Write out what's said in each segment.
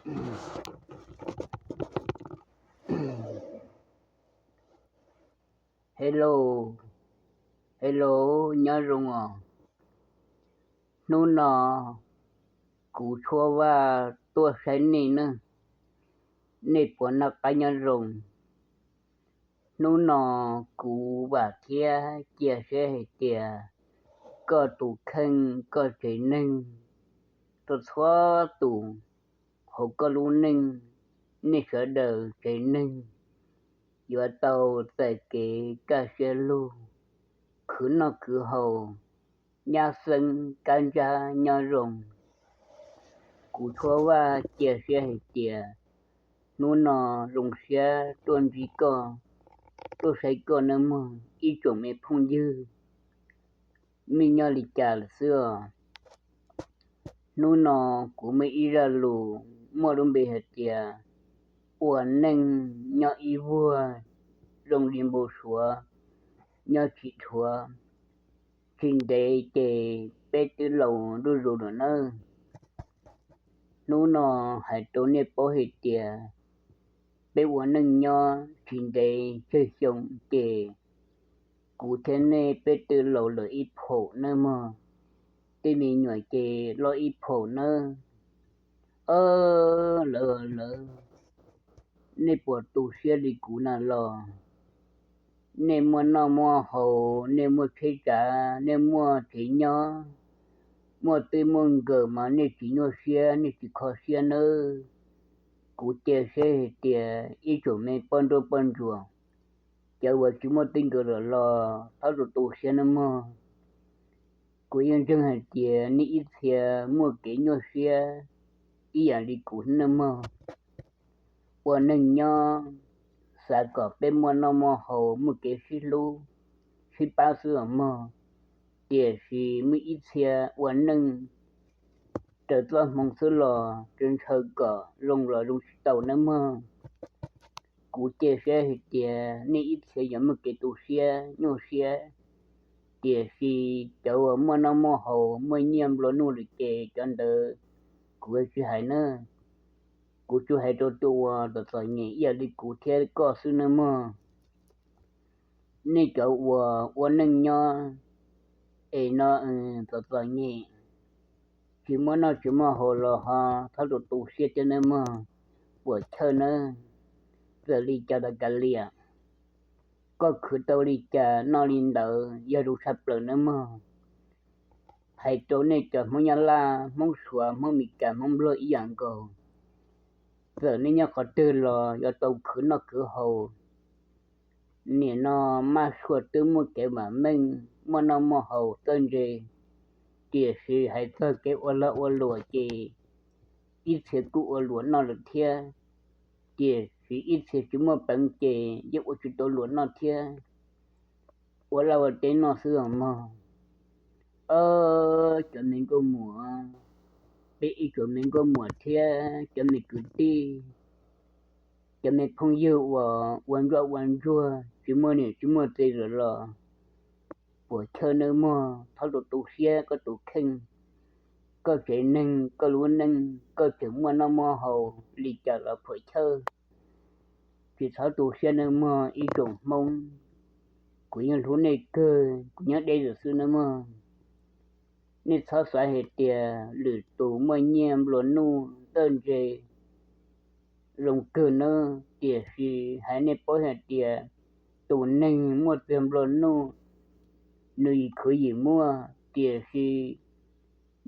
Hello, hello, nyob zoo os. Hnub no kuv Tshuab Vaj tuaj saib nej ne, nej puas noj qab nyob zoo? Hnub no kuv vam thiab cia siab hais tias koj tus kheej, koj tsev neeg, txhua txhua tus hauv koj lub neej, nej sawv daws tsev neeg yuav tau txais kev kaj siab lug, khwv noj khwv haus, nyab xeeb kab ntsab nyob zoo. Kuv Tshuab Vaj cia siab hais tias hnub no zoo siab tuaj ntsib koj, tuaj saib koj nawb mog ib tsoom me phooj ywg. Nej nyob li cas lawm xwb os? Hnub no kuv muaj ib zaj lus muaj lub npe hais tias ua neej nyob ib vuag zoo li npau suav nyob tsis dhuav, tsis ntev ces peb twb laus zuj zus lawm nawb. Hnub no hais rau nej paub hais tias peb ua neej nyob tsis ntev tsawg xyoo ces kuv thiab nej peb twb laus lawm ib phaum nawb mog. Tej me nyuam ces loj ib phaum nawb. Lawv, lawv, nej puas tu siab li kuv na los? Nej muaj noj muaj haus, nej muaj tsheb tsav, nej muaj tsev nyob, muaj twj muaj nkawm mas nej tsis nyuaj siab, nej tsis kho siab nawb. Kuv cia siab hais tias ib tsoom me poj nrauj poj ntsuam, cov uas tsis muaj twj nkawm lawm los txhob tu tu siab nawb mog. Kuv yeej ntseeg hais tias nej ib txhia muaj kev nyuaj siab ib yam li kuv nawb mog. Ua neej nyob xav kom peb muaj noj muaj haus, muaj kev sib hlub sib pab xwb os mog. Tiam sis muaj ib txhia ua neej raws txoj hmoo xwb los tseem ntshaw kom zoo los zoo tsis tau nawb mog. Kuv cia siab hais tias nej ib txhia yuav muaj kev tu siab nyuaj siab, tiam sis cov uas muaj noj muaj haus muaj nyiaj nplua nuj lawm ces cov ntawd kuv tsis hais nawb. Kuv tsuas hais rau tus uas txom txom nyem ib yam li kuv thiab koj xwb nawb mog. Nej cov uas ua neej nyob es no txom txom nyem, tsis muaj noj tsis muaj haus los ho txhob tu tu siab thiab nawb mog. Puas chawj nawb? Txawm li cas los kav liam, koj khwv tau li cas noj li ntawd yog zoo tshaj plaws nawb mog. Hais rau nej cov Hmoob Nyab Laj, Hmoob Suav, Hmoob Mes Kas, Hmoob Nplog ib yam nkaus, txawm nej nyob qhov twg los yuav tau khwv noj khwv haus. Nim no maj suav twb muaj kev vam meej, muaj noj muaj haus txawj ntse, tiam sis hais txog kev ua lag ua luam ces ib txhia kuj ua luam noj lawm thiab, tiam sis ib txhia tsis muaj peev ces yeej ua tsis tau luam noj thiab, ua laj ua teb noj xwb os mog. Os, cov me nkauj muam, peb ib tsoom me nkauj muam thiab cov me kwv tij, cov me phooj ywg uas ua ntsuag ua ntsuag tsis muaj niam tsis muaj txiv lawm los puas chawj nawb mog. Txhob tu tu siab koj tus kheej, koj tsev neeg, koj lub neej, koj tseem muaj noj muaj haus li cas los puas chawj. Tsis txhob tu siab nawb mog ib tsoom Hmoob. Kuv yeej hlub nej kawg, kuv nyob deb zam xwb nawb mog. Nej txhob xav hais tias lwm tus muaj nyiaj nplua nuj txawj ntse zoo kawg nawb, tiam sis hais nej paub hais tias tus neeg muaj txiag nplua nuj, nws yim khwv yim muaj, tiam sis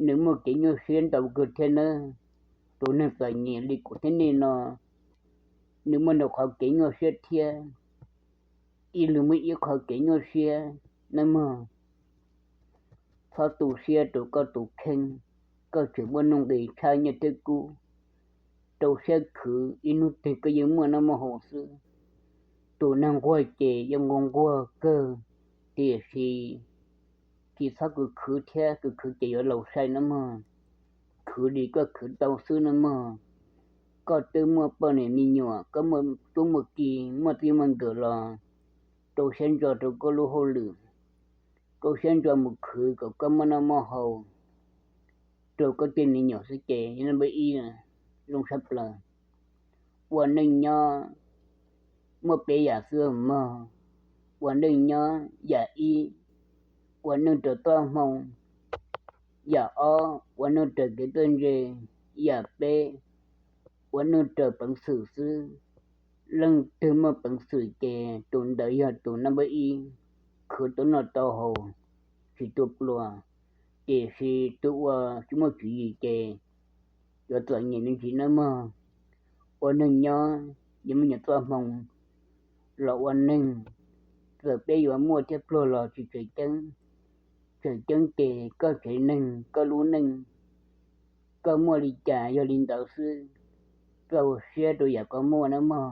nws muaj kev nyuaj siab ntau kawg thiab nawb. Tus neeg txom nyem li kuv thiab nej no, nws muaj nws qhov kev nyuaj siab thiab, ib leeg muaj ib qhov kev nyuaj siab nawb mog. Txhob tu siab rau koj tus kheej, koj tseem muaj nuj nqis tshaj nyiaj thiab kub. Rau siab khwv, ib hnub twg koj yeej muaj noj muaj haus xwb. Tus neeg nquag ces yeej nquag nquag kawg, tiam sis tsis txhob khwv khwv thiab, khwv khwv ces yuav laus sai nawb mog. Khwv li koj khwv tau xwb nawb mog. Koj twb muaj poj niam me nyuam, koj muaj tub muaj ki, muaj txij muaj nkawm los rau siab ntso rau koj lub hauj lwm, rau siab ntso mus khwv kom koj muaj noj muaj haus rau koj tej me nyuam xwb ces yog nab ib na. zoo tshaj plaws. Ua neej nyob muaj peb yam xwb mog. Ua neej nyob yam ib, ua neej raws txoj hmoo. Yam ob, ua neej raws kev txawj ntse. Yam peb, ua neej raws peev xwm xwb. Leej twg muaj peev xwm ces tus ntawd yog tus naj npawb ib, khwv tau noj tau haus, tsis tu pluas. Tiam sis tus uas tsis muaj tswv yim ces yuav txom nyem me ntsis nawb mog. Ua neeg nyob yuav muaj nyias txoj hmoo los ua neeg, txawm peb yuav muaj thiab pluag los tsis tseem ceeb. Tseem ceeb ces koj tsev neeg, koj lub neej, koj muaj li cas yog li ntawd xwb. Txaus siab rau yam koj muaj nawb mog,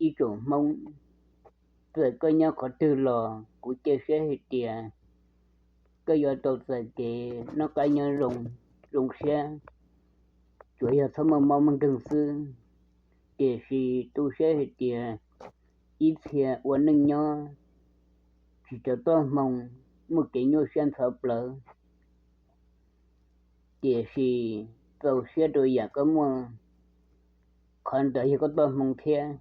ib tsoom Hmoob. Txawm koj nyob qhov twg los kuv cia siab hais tias koj yuav tau txais kev noj qab nyob zoo, zoo siab. Tsuas yog txhob muaj mob muaj nkeeg xwb. Tiam sis tu siab hais tias ib txhia ua neej nyob tsis raws txoj hmoo, muaj kev nyuaj siab ntxhov plawv. Tiam sis txaus siab rau yam koj muaj, qhov ntawd yog koj txoj hmoo thiab.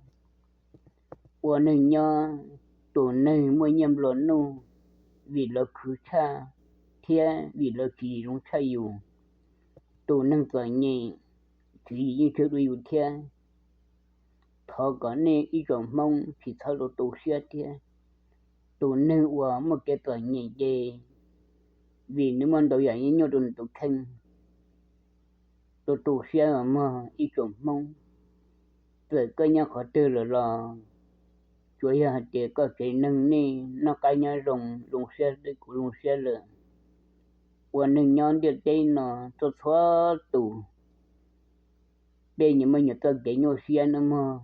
Ua neeg nyob, tus neeg muaj nyiaj nplua nuj vim lawv khwv tshaj thiab vim lawv tswv yim zoo tshaj yus. Tus neeg txom nyem, tswv yim yeej tswj dua yus thiab. Thov kom nej ib tsoom Hmoob tsis txhob tu siab thiab. Tus neeg uas muaj kev txom nyem ces vim nws muaj ntau yam nyuaj rau nws tus kheej. Tu tu siab mog ib tsoom Hmoob. Txawm koj nyob qhov twg lawm los tsuas yog hais tias koj tsev neeg nej noj qab nyob zoo, zoo siab xwb kuv zoo siab lawm. Ua neeg nyob ntiaj teb no txhua txhua tus, peb nyias muaj nyias txoj kev nyuaj siab nawb mog.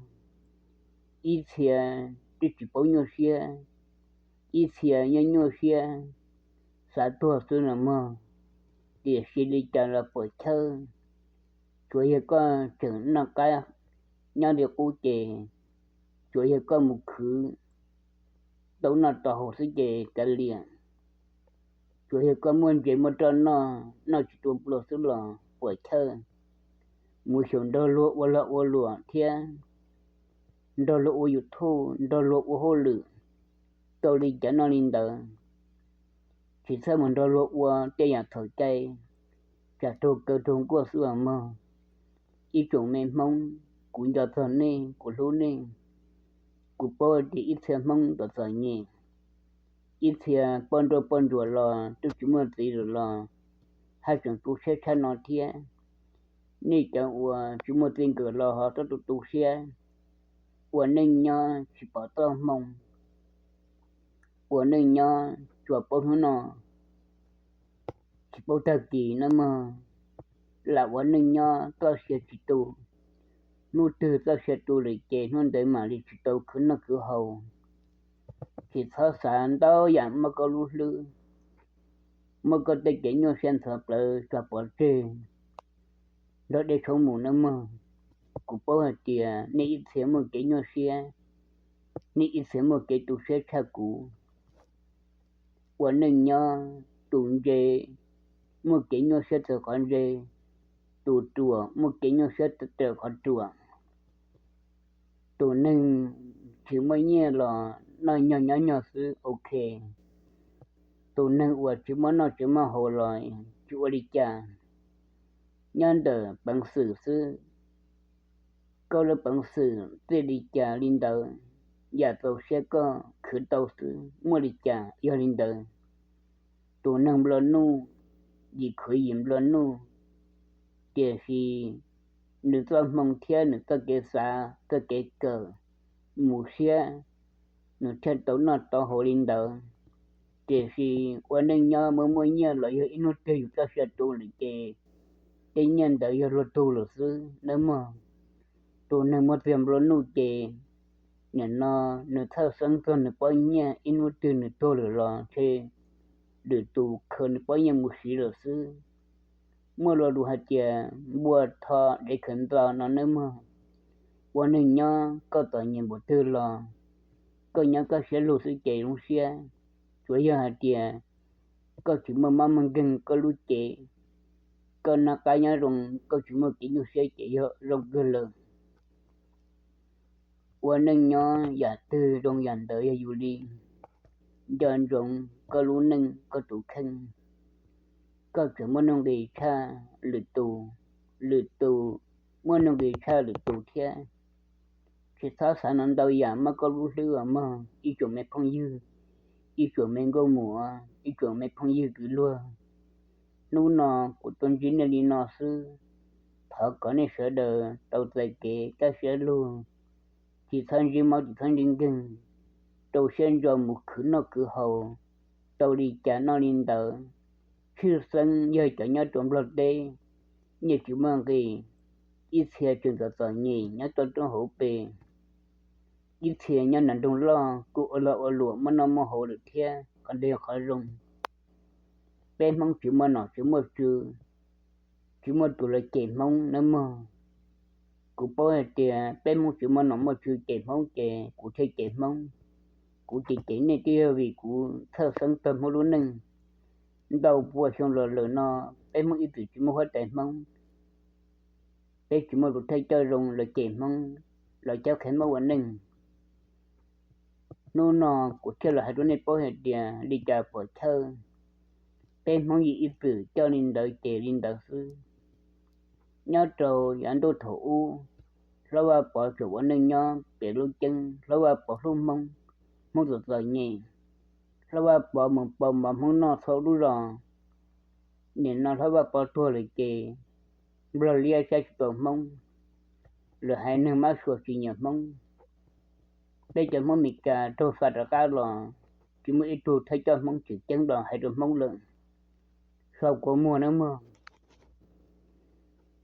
Ib txhia twb tsis paub nyuaj siab, ib txhia nyob nyuaj siab xav tuag xwb nawb mog. Tiam sis li cas los puam chawj, tsuas yog koj tseem noj qab nyob li qub ces tsuas yog koj mus khwv tau noj tau haus xwb ces kav liam. Tsuas yog koj muaj ntses muaj roj noj, noj tsis tu pluas xwb los puam chawj. Mus xyaum nrog luag ua lag ua luam thiab nrog luag ua YouTube, nrog luag ua hauj lwm, tau li cas noj li ntawd. Tsis txhob mus nrog luag ua tej yam txhaum cai, tsam raug kaw raug nkuaj xwb mog. Ib tsoom me Hmoob, kuv nco txog nej, kuv hlub nej. Kuv paub tias ib txhia Hmoob txom txom nyem, ib txhia poj nrauj poj ntsuam los twb tsis muaj txiv lawm los haj tseem tu siab tshaj no thiab. Nej cov uas tsis muaj txij nkawm los ho txhob tu tu siab. Ua neej nyob tsis pom txoj hmoo, ua neej nyob tsuas paub hnub no, tsis paub tag kis nawb mog. Lam ua neej nyob txoj sia tsis tu, hnub twg txoj sia tu lawm ces hnub ntawd mam li tsis tau khwv noj khwv haus. Tsis txhob xav ntau yam muab koj lub hlwb, muab koj tej kev nyuaj siab ntxhov plawv tso pov tseg nrog dej tshoob mus nawb mog. Kuv paub hais tias nej ib txhia muaj kev nyuaj siab, nej ib txhia muaj kev tu siab tshaj kuv. Ua neej nyob, tus ntse muaj kev nyuaj siab raws qhov ntse, tus ruam muaj kev nyuaj siab raws qhov ruam. Tus neeg tsis muaj nyiaj los noj nyog nyob nyog xwb ok. Tus neeg uas tsis muaj noj tsis muaj haus los tsis ua li cas, nyob ntawm peev xwm xwb. Koj lub peev xwm txij li cas li ntawd, yam txaus siab koj khwv tau xwb, muaj li cas yog li ntawd. Tus neeg nplua nuj, yim khwv yim nplua nuj, tiam sis nws txoj hmoo thiab nws txoj kev xav txoj kev kawm mus siab, nws thiaj tau noj tau haus li ntawd. Tiam sis ua neej nyob muaj muaj nyiaj los yog ib hnub twg yus txoj sia tu lawm ces tej nyiaj ntawd yog luag tug lawm xwb nawb mog. Tus neeg muaj txiag nplua nuj ces nim no nws txhawj xeeb txog nws pob nyiaj, ib hnub twg nws tuag lawm los ntshe lwm tus khaws nws pob nyiaj mus siv lawm xwb. Muaj lo lus hais tias npua tho dev khaws ntxo no nawb mog. Ua neeg nyob koj txom nyem npaum twg los koj nyob koj siab lug xwb ces zoo siab. Tsuas yog hais tias koj tsis muaj mob muaj nkeeg koj lub cev, koj noj qab nyob zoo, koj tsis muaj kev nyuaj siab ces yog zoo kawg lawm. Ua neej nyob yam twg zoo yam ntawd yog yus li. Nco ntsoov koj lub neej koj tus kheej, koj tseem muaj nuj nqis tshaj lwm tus, lwm tus muaj nuj nqis tshaj lwm tus thiab. Tsis txhob xav ntau yam, muab koj lub hlwb uas muag ib tsoom me phooj ywg, ib tsoom me nkauj muam, ib tsoom me phooj ywg kwv luag. Hnub no kuv tuaj ntsib nej li no xwb, thov kom nej sawv daws tau txais kev kaj siab lug, tsis txhob ntsib mob tsis txhob ntsib nkeeg, rau siab ntso mus khwv noj khwv haus, tau li cas noj li ntawd. Tshwj xeeb yog cov nyob rau Nplog teb, nyiaj tsis muaj nqis, ib txhia tseem txom txom nyem nyob toj roob hauv pes, ib txhia nyob nram nroog loj kuj ua lag ua luam muaj noj muaj haus lawm thiab, qhov ntawd yog qhov zoo. Peb Hmoob tsis muaj nom tsis muaj tswv, tsis muaj tus los cem Hmoob nawb mog. Kuv paub hais tias peb Hmoob tsis muaj nom muaj tswv cem Hmoob ces kuv thiaj cem Hmoob. Kuv cem cem nej twb yog vim kuv txhawj xeeb txog Hmoob lub neej. Ntau pua xyoo los lawm no, peb Hmoob ib txwm tsis muaj huab tais Hmoob, peb tsis muaj tus thawj coj zoo los cem Hmoob, los cob qhia Hmoob ua neej. Hnub no kuv thiaj los hais rau nej paub hais tias li cas pom chawj, peb Hmoob yeej ib txwm coj li ntawd ces li ntawd xwb. Nyob rau yav ntuj thaum ub, Hlob Vaj Pov tseem ua neej nyob pem lub ceeb, Hlob Vaj Pov hlub Hmoob, Hmoob txom txom nyem, Hlob Vaj Pov mus pauv mov Hmoob noj txhua lub zos. Nim no Hlob Vaj Pov tuag lawm ces Nplog liab saib tsis taus Hmoob, lawv hais neeg mab suav tsis nyiam Hmoob. Peb cov Hmoob Meskas raug xa rov qab los, tsis muaj ib tug thawj coj Hmoob tseem ceeb los hais rau Hmoob lawm. Sau kua muag nawb mog.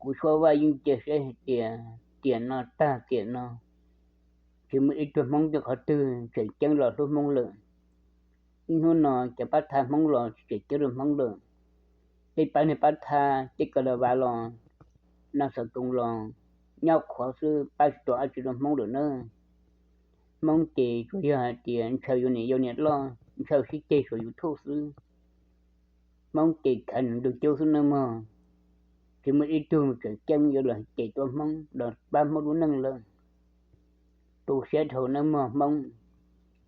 Kuv suab vaj yeej cia siab hais tias tiam no tag tiam no, tsis muaj ib tug Hmoob twg qhov twg tseem ceeb los hlub Hmoob lawm. Ib hnub no cov pab thab Hmoob los tsis tseem ceeb rau Hmoob lawm. Tej pab neeg pab thab tej ko la vav los, no xov tooj los nyob qhuav xwb, pab tsis tau dab tsi rau Hmoob lawm na. Hmoob ces tsuas yog hais tias ntshaw yuav niam yau niam loj, ntshaw sib ceg saum YouTube xwb. Hmoob ces khav nws ntug cub xwb nawb mog. Tsis muaj ib tug tseem ceeb yuav los cem tuaj Hmoob los pab Hmoob lub neej lawm. Tu siab dhau nawb mog Hmoob.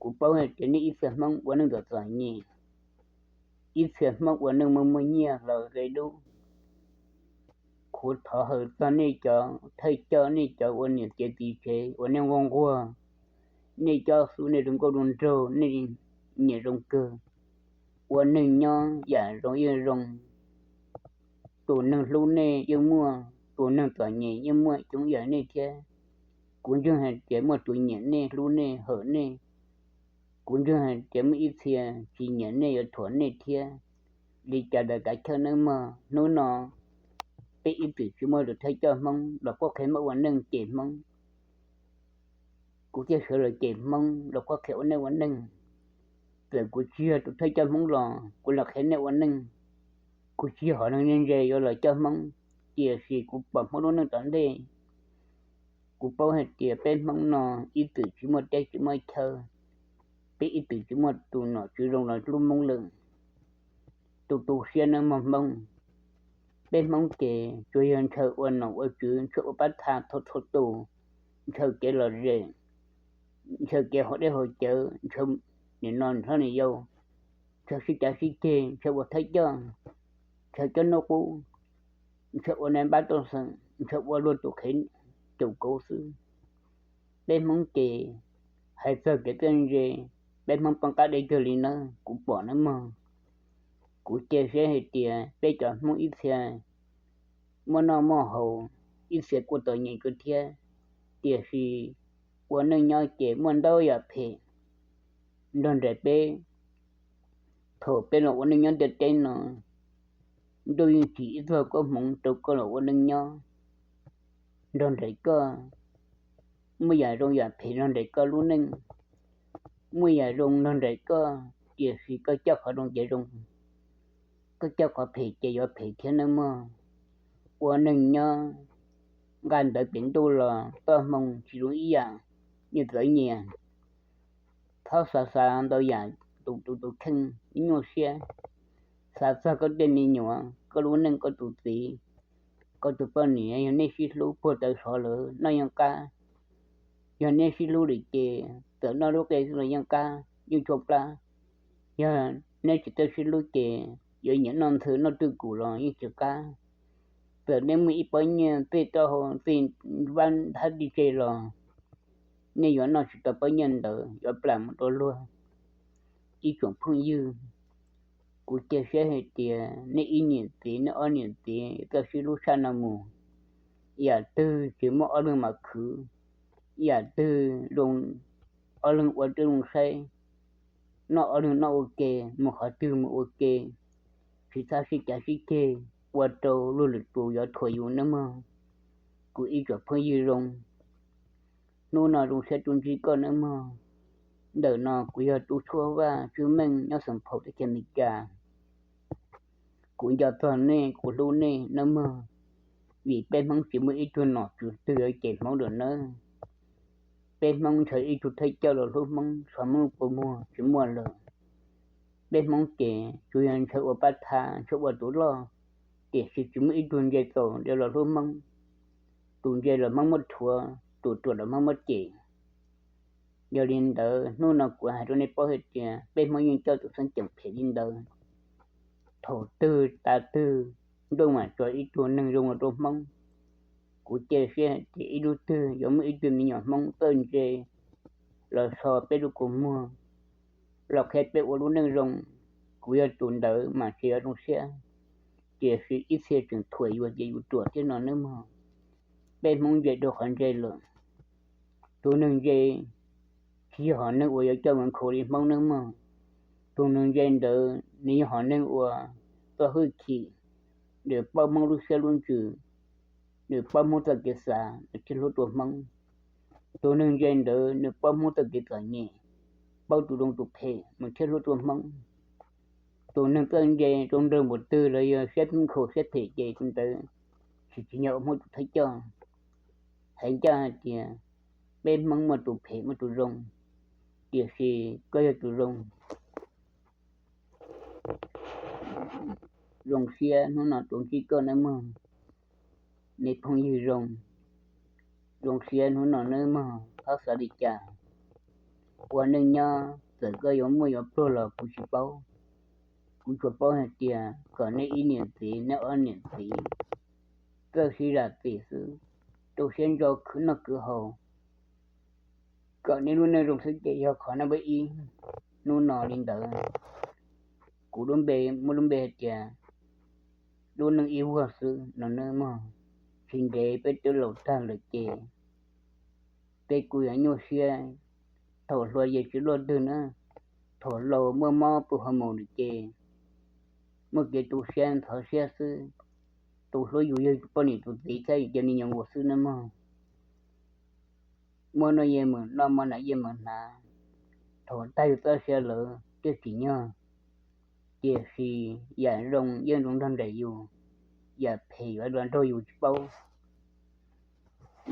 Kuv paub hais tias nej ib txhia Hmoob ua neej txom txom nyem, ib txhia Hmoob ua neej muaj muaj nyiaj los ze dub. Kuv thov hawm txog nej cov thawj coj, nej cov ua niam txiv txiv tsev uas nej nquag nquag, nej cob xub nej rau nkauj rau nraug, nej nyiam zoo kawg. Ua neeg nyob yam zoo yeej zoo, tus neeg hlub nej yeej muaj, tus neeg txom nyem yeej muaj coob yam nej thiab. Kuv ntseeg hais tias muaj tus nyiam nej, hlub nej, hawm nej. Kuv ntseeg hais tias muaj ib txhia tsis nyiam nej yuav thuam nej thiab. Li cas los kav chawj nawb mog. Hnub no peb ib txwm tsis muaj tus thawj coj Hmoob los qhuab qhia Hmoob ua neej, cem Hmoob. Kuv thiaj sawv los cem Hmoob los qhuab qhia ua neej ua neej. Txawm kuv tsis yog tus thawj coj Hmoob los kuv los qhia nej ua neej. Kuv tsis yog hom neeg ntse yuav los coj Hmoob, tiam sis kuv pom Hmoob lub neej tom ntej. Kuv paub hais tias peb Hmoob no ib txwm tsis muaj teb tsis muaj chaw, peb ib txwm tsis muaj tus nom tswv zoo los hlub Hmoob lawm. Tu tu siab nawb mog Hmoob. Peb Hmoob ces tsuas yog ntshaw ua nom ua tswv, ntshaw ua pab thab txhua txhua tus, ntshaw kev lom zem, ntshaw kev haus dej haus cawv, ntshaw nim no hlob nim yau, ntshaw sib cav sib ceg, ntshaw ua thawj coj, ntshaw coj noj qub, ntshaw ua nai npab toj xeem, ntshaw ua luag tus qhev caum kauv xwb. Peb Hmoob ces hais txog kev txawj ntse, peb Hmoob poob qab deb kawg li nawb, kuv pom nawb mog. Kuv cia siab hais tias peb cov Hmoob ib txhia muaj noj muaj haus, ib txhia kuj txom nyem kawg thiab, tiam sis ua neej nyob ces muaj ntau yam phem nrog nraim peb. Thaum peb los ua neej nyob ntiaj teb no, ntuj yeej tsim ib txoj koob hmoov rau koj los ua neej nyob nrog nraim koj. Muaj yam zoo yam phem nrog nraim koj lub neej. Muaj yam zoo nrog nraim koj, tiam sis koj coj qhov zoo ces zoo, koj coj qhov phem ces yuav phem thiab nawb mog. Ua neej nyob, nqa ntawv pem ntuj los txoj hmoo tsis zoo ib yam, nyias txawv nyias. Txhob xav xav ntau yam, tus tus tus kheej nyuaj siab. Xav txog koj tej me nyuam, koj lub neej, koj tus txiv, ua tus poj niam, yog nej sib hlub puag taw sov lawm noj yeej qab. Yog neb sib hlub lawm ces txawm noj lub qe xwb los yeej qab yeej tsau plab. Yog neb tsis tau sib hlub ces yuav nyiam noj ntxhw noj twj kum los yeej tsis qab. Txawm neb muaj ib pob nyiaj tej rau hau tej vab nthab tej tse los nej yuav noj tsis tau pob nyiaj ntawd, yuav plam mus rau luag. Ib tsoom phooj ywg, kuv cia siab hais tias nej ib niam txiv nej ob niam txiv txoj sib hlub tshaj no mus, yam twg tsis muaj ob leeg mam khwv, yam twg zoo ob leeg ua twb zoo saib, noj ob leeg noj ua ke, mus qhov twg mus ua ke, tsis txhob sib cav sib ceg, ua rau luag lwm tus yuav thuam yus nawb mog. Kuv ib tsoom phooj ywg zoo, hnub no zoo siab tuaj ntsib koj nawb mog. Ntawm no kuv yog Tub Tshuaj Vaj Tswv Meej nyob Xeev Phaum teb chaws Amelikas. Kuv nco txog nej, kuv hlub nej nawb mog, vim peb Hmoob tsis muaj ib tug nom tswv twg yuav cem Hmoob lawm nawb. Peb Hmoob ntshaw ib tug thawj coj los hlub Hmoob, txhob muab kua muag tsis muaj lawm. Peb Hmoob ces tsuas yog ntshaw ua pab tha, ntshaw ua tus loj, tiam sis tsis muaj ib tug ntse txaus los hlub Hmoob. Tus ntse los Hmoob muab rhuav, tus ruam los Hmoob muab cem. Yog li ntawd hnub no kuv hais rau nej paub hais tias peb Hmoob yeej coj tus xeeb ceem phem li ntawd. Thaum twg tav twg ntuj mam tso ib tug neeg zoo los rau Hmoob. Kuv cia siab hais tias ib hnub twg yuav muaj ib tug me nyuam Hmoob txawj ntse los so peb lub kua muag, los qhia peb ua lub neej zoo. Kuv yog tus ntawd mas tsis yuav zoo siab, tiam sis ib txhia tseem thuam yus tias yus ruam thiab no nawb mog. Peb Hmoob ntse dua qhov ntse lawm. Tus neeg ntse tsis yog hom neeg uas yuav coj mus khaus li Hmoob nawb mog. Tus neeg ntse ntawd nws yog hom neeg uas txo hwj chim, nws paub Hmoob lub siab lub ntsws, nws paub Hmoob txoj kev xav, nws thiaj hlub rua Hmoob. Tus neeg ntse ntawd nws paub Hmoob txoj kev txom nyem, paub tus zoo tus phem, nws thiaj hlub rua Hmoob. Tus neeg txawj ntse rau nraug npaum twg los yog siab nkhaus siab phem ces tus ntawd tsis tsim nyog ua Hmoob tus thawj coj. Hais ncaj hais tias peb Hmoob muaj tus phem muaj tus zoo, tiam sis koj yog tus zoo. Zoo siab hnub no tuaj ntsib koj nawb mog, me phooj ywg zoo. Zoo siab hnub no nawb mog, txhob xav li cas. Ua neej nyob txawm koj yuav muaj yuav pluag los kuv tsis paub. Kuv tsuas paub hais tias kom nej ib niam txiv nej ob niam txiv txawj sib zam txim xwb, rau siab ntso khwv noj khwv haus, kom nej lub neej zoo xwb ces yog qhov no npaj ib. Hnub no li ntawd, kuv lub npe muaj lub npe hais tias lub neej ib vuag xwb no nawb mog. Tsis ntev peb twb laus tag lawm ces peb kuj yuav nyuaj siab. Thaum hluas ces tsis luaj twg na, thaum laus muaj mob pw hauv mus lawm ces muaj kev tu siab ntxhov siab xwb. Tus hlub yus yog poj niam tus txiv thiab yus cov me nyuam nkaus xwb nawb mog. Muaj noj yeej meem noj, muaj hnav yeej meem hnav. Thaum tag yus txoj sia lawm thiaj tsim nyog. Tiam sis yam zoo yeej zoo nrog nraim yus, yam phem yuav los nrog yus tsis paub.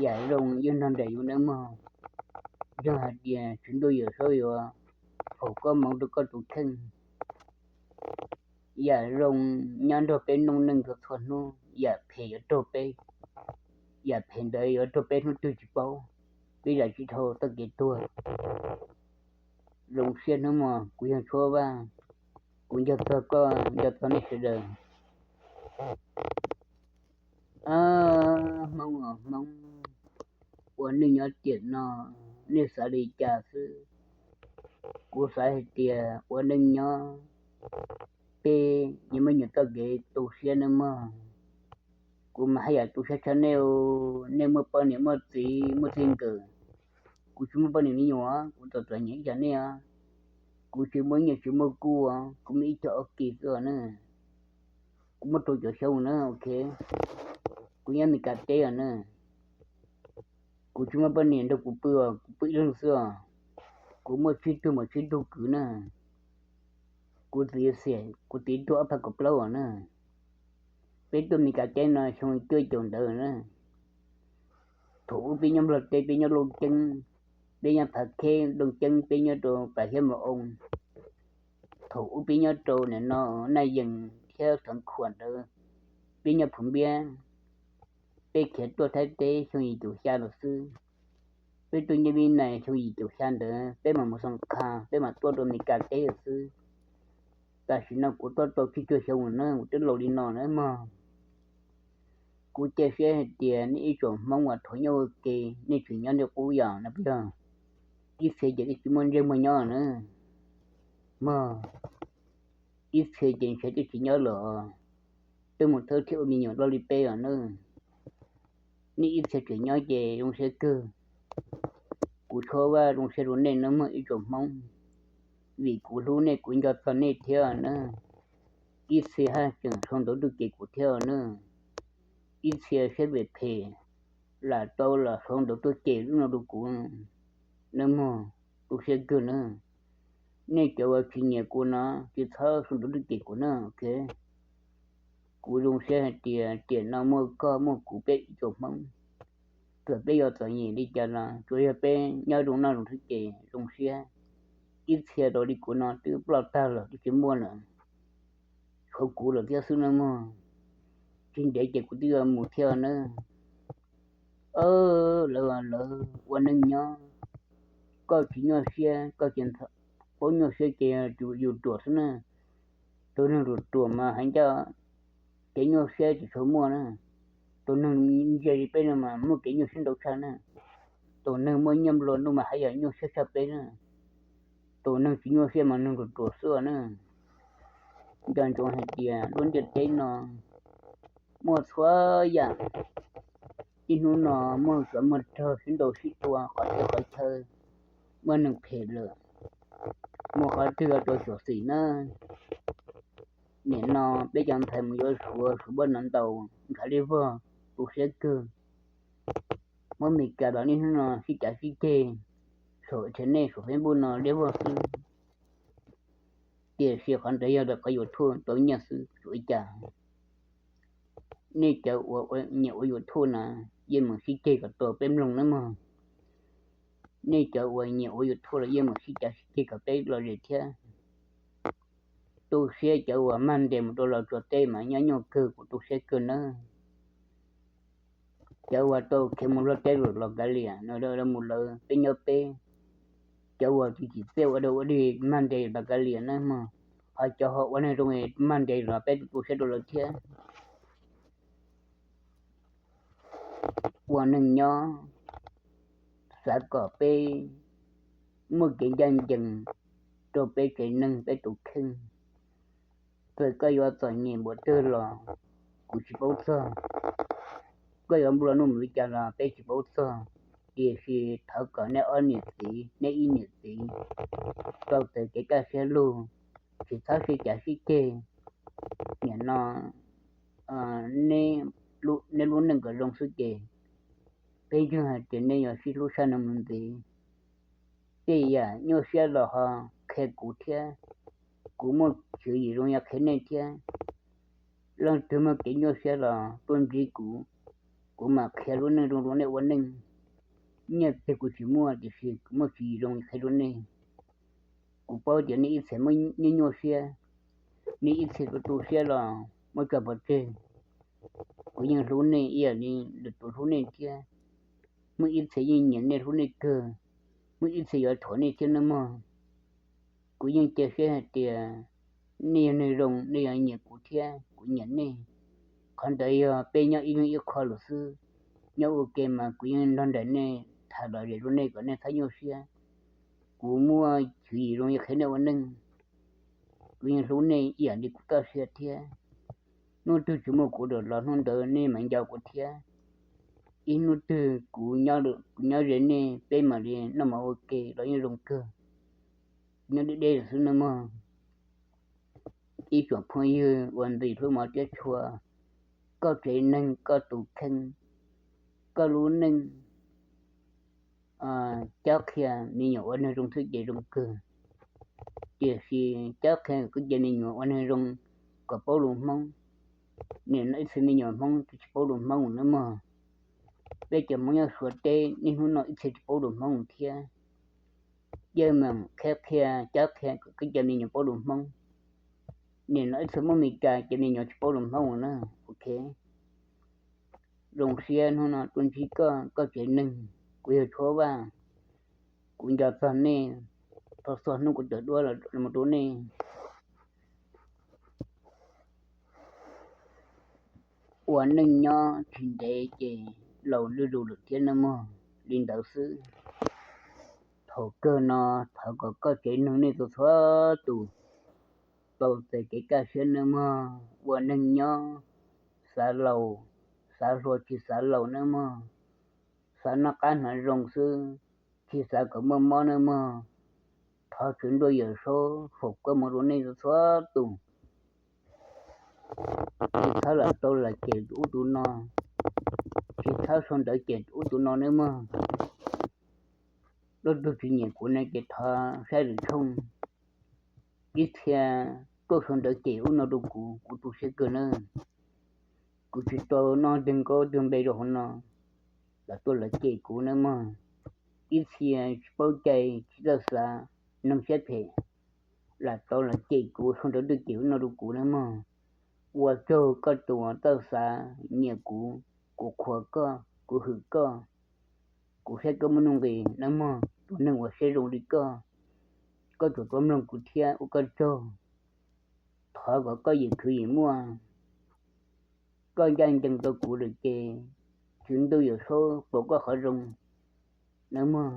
Yam zoo yeej nrog nraim yus nawb mog. Yog hais tias Tswv Ntuj Yawm Saub yuav foom koob hmoov rau koj tus kheej, yam zoo nyob nrog peb noob neej txhua txhua hnub, yam phem yuav raug peb. Yam phem ntawd yuav raug peb hnub twg tsis paub, peb zam tsis dhau txoj kev tuag. Zoo siab hnub no kuv yog Tshuaj Vaj, kuv nco txog koj, nco txog nej sawv daws. Hmoob os Hmoob, ua neej nyob tiam no nej xav li cas xwb? Kuv xav hais tias ua neej nyob peb yuav muaj nyuam txoj kev tu siab nawb mog. Kuv mas haj yam tu siab tshaj nej, nej muaj poj niam muaj txiv muaj txij nkawm, kuv tsis muaj poj niam me nyuam, kuv txom txom nyem ib yam nej os. Kuv tsis muaj nyiaj tsis muaj kub, kuv muaj ib co ob kis xwb os na. Kuv muab rau cov xyoob na, ok. Kuv nyob Mes Kas teb os na. Kuv tsis muaj poj niam nrog kuv pw os, kuv pw ib leeg xwb os. Kuv muaj tsib tug muam tsib tug kwv na. Kuv txiv xiam kuv txiv tuag ob phav kaum plaub os na. Peb tuaj Mes Kas teb no xyoo cuaj caum ntawd na. Thaum ub peb nyob Nplog teb peb nyob Looj Ceeb, peb nyob Phav Kheb, Looj Ceeb peb nyob rau Pas Hiab Mus Oo. Thaum ub peb nyob rau nim no Naj Yees thiab Xeev Khuam ntawd, peb nyob Phu Npiab. Peb khiav tuaj Thaib teb xyoo yim caum xya lawm xwb. Peb tuaj nyob Vib Nais xyoo yim caum xya ntawd peb mam mus Xoo Kha, peb mam tuaj rau Amelikas teb lawm xwb. Tam sim no kuv twb tau tsib caug xyoo lawm na, kuv twb laus li no na mog. Kuv cia siab hais tias nej ib tsoom Hmoob uas thaum nyob ua ke, nej tseem nyob ntiaj qub yom no, puas yog? Ib txhia ces twb tsis muaj ntsej muag nyob na mog. Ib txhia ces ntshe twb tsis nyob lawm, twb mus thawb thiab ua me nyuam loj li peb os na. Nej ib txhia tseem nyob ces zoo siab kawg. Kuv Tshuab Vaj zoo siab rau nej nawb mog ib tsoom Hmoob, vim kuv hlub nej, kuv nco txog nej thiab na. Ib txhia haj tseem sau ntawv tuaj cem kuv thiab na. Ib txhia siab phem phem lam tau los sau ntawv tuaj cem lub no rau kuv nawb mog, tu siab kawg na. Nej cov uas tsis nyiam kuv no tsis txhob sau ntawv tuaj cem kuv na, ok. Kuv zoo siab hais tias tiam no muaj koj muaj kuv peb ib tsoom Hmoob, txawm peb yuav txom nyem li cas los tsuas yog peb nyob zoo noj zoo haus ces zoo siab. Ib txhia rau li kuv no twb ploj tag lawm, twb tsis muaj lawm. Tshuav kuv lawm thiab xwb nawb mog. Tsis ntev ces kuv twb yuav mus thiab nawb. Lawv, lawv ua neej nyob, koj tsis nyuaj siab, koj tsis paub nyuaj siab ces yus ruam xwb na. Tus neeg ruam ruam mas hais ncaj kev nyuaj siab tsis tshua muaj na. Tus neeg ntse li peb no mas muaj kev nyuaj siab ntau tshaj na. Tus neeg muaj nyiaj nplua nuj mas haj yam nyuaj siab tshaj peb na. Tus neeg tsis nyuaj siab mas neeg ruam ruam xwb na. Nco ntsoov hais tias lub ntiaj teb no muaj txhua yam. Ib hnub no muaj tsov muaj rog sib ntaus sib tua qhov txhia qhov chaw, muaj neeg phem lawm, muaj qhov twg rau xyuam xim na. Nim no peb cov ntxhais mus yuav suav, suav npoj no ntaus, ntshav liab vog, tu siab kawg. Muab Meskas los niaj hnub no sib cav sib ceg, saum internet saum Facebook no liab vog xwb. Tiam sis qhov ntawd yog lawv qhov YouTube tau nyiaj xwb tsis ua cas. Nej cov uas nyiam ua YouTube na, yeej meem sib ceg kom tau peb mloog nawb mog. Nej cov uas nyiam ua YouTube los yeej meem sib cav sib ceg kom peb lom zem thiab. Tu siab cov uas mag ntes mus rau Los Tsuas teb mas nyob nyuaj kawg, kuv tu siab kawg nawb. Cov uas tau khiav mus Nplog teb lawm los kav liam no, mus lawv peb nyob peb. Cov uas tsis tsim txiaj ua dog ua dig mag ntes los kav liam nawb mog. Ho cov ho ua neeg zoo mag ntes los peb tu siab rau lawv thiab. Ua neej nyob, xav kom peb muaj kev ncaj ncees rau peb tsev neeg peb tus kheej. Txawm koj yuav txom nyem npaum twg los kuv tsis paub txog. Koj yuav nplua nuj mus li cas los peb tsis paub txog. Tiam sis thov kom nej ob niam txiv, nej ib niam txiv rau txawv kev kaj siab lug, tsis txhob sib cav sib ceg. Nim no nej lub neej kom zoo xwb ces peb ntseeg hais tias nej yuav sib hlub sab no mus ntxiv. Tej yam nyuaj siab los ho qhia kuv thiab, kuv muaj tswv yim zoo yuav qhia nej thiab. Leej twg muaj kev nyuaj siab los tuaj ntsib kuv, kuv mam qhia lub neej zoo rau nej ua neej. Nyiaj txiag kuv tsis muaj tiam sis kuv muaj tswv yim zoo qhia rau nej. Kuv paub tias nej ib txhia muaj nyuaj nyuaj siab, nej ib txhia tu tu siab los muab tso pov tseg. Kuv yeej hlub nej ib yam li lwm tus hlub nej thiab. Muaj ib txhia yeej nyiam nej hlub nej kawg, muaj ib txhia yuav thuam nej thiab nawb mog. Kuv yeej cia siab hais tias nej yog neeg zoo, nej yuav nyiam kuv thiab kuv nyiam nej. Qhov ntawd yog peb nyob ib leeg ib qho lawm xwb. Nyob ua ke mas kuv yeej nrog nraim nej, tham lom zem rau nej kom nej txhob nyuaj siab. Kuv muaj tswv yim zoo yuav qhia nej ua neej. Kuv yeej hlub nej ib yam li kuv txoj sia thiab. Hnub twg tsis muaj kuv lawm los hnub ntawd nej mam nco kuv thiab. Ib hnub twg kuv, kuv nyob ze nej, peb mam li noj mov ua ke los yeej zoo kawg. Nyob deb deb lawm xwb nawb mog. Ib tsoom phooj ywg uas ntim hlub mov thiab tshua, koj tsev neeg, koj tus kheej, koj lub neej, cob qhia me nyuam ua neeg zoo xwb ces zoo kawg. Tiam sis cob qhia koj cov me nyuam ua neeg zoo kom paub lus Hmoob. Nim no ib txhia me nyuam Hmoob twb tsis paub lus Hmoob nawb mog. Peb cov Hmoob nyob Suav teb niaj hnub no ib txhia tsis paub lus Hmoob thiab. Yeej meem qhia qhia cob qhia kom koj cov me nyuam paub lus Hmoob. Nim no ib txhia Hmoob Meskas cov me nyuam tsis paub lus Hmoob na, ok. zoo siab hnub no tuaj ntsib koj, koj tsev neeg. Kuv yog Tshuab Vaj, kuv nco txog nej txhua txhua hnub kuv tawm duab los mus rau nej. Ua neej nyob tsis ntev ces laus lwj lug lawm thiab nawb mog. Li ntawd xwb, thaum kawg no thov kom koj tsev neeg nej txhua txhua tus tau txais kev kaj siab nawb mog. Ua neej nyob xav laus, xav hluas tsis xav laus nawb mog. Xav noj qab hnav zoo xwb, tsis xav kom muaj mob nawb mog. Thov Tswv Ntuj Yawm Saub foom koob hmoov rau nej txhua txhua tus. Tsis txhob lam tau lam cem tus ub tus no, tsis txhob sau ntawv cem tus ub tus no nawb mog. Leej twg tsis nyiam kuv no ces thov saib lwm tshooj. Ib txhia tuaj sau ntawv cem ub no rau kuv, kuv tu siab kawg nawb. Kuv tsis tau noj twg nkaub twg npe rau hauv no, lam tuaj lam cem kuv nawb mog. Ib txhia tsis paub cai tsis txawj xav, neeg siab phem, lam tau lam cem kuv, sau ntawv tuaj cem ub no rau kuv nawb mog. Ua tsaug koj tus uas txawj xav nyiam kuv, kuv qhuas koj, kuv hwm koj. Kuv saib koj muaj nuj nqis nawb mog, tus neeg uas siab zoo li koj, koj tsuas tau mloog kuv thiab ua koj tsaug. Thov kom koj yim khwv yim muaj, koj ncaj ncees rau kuv lawm ces Tswv Ntuj Yawm Saub pauv koj qhov zoo nawb mog.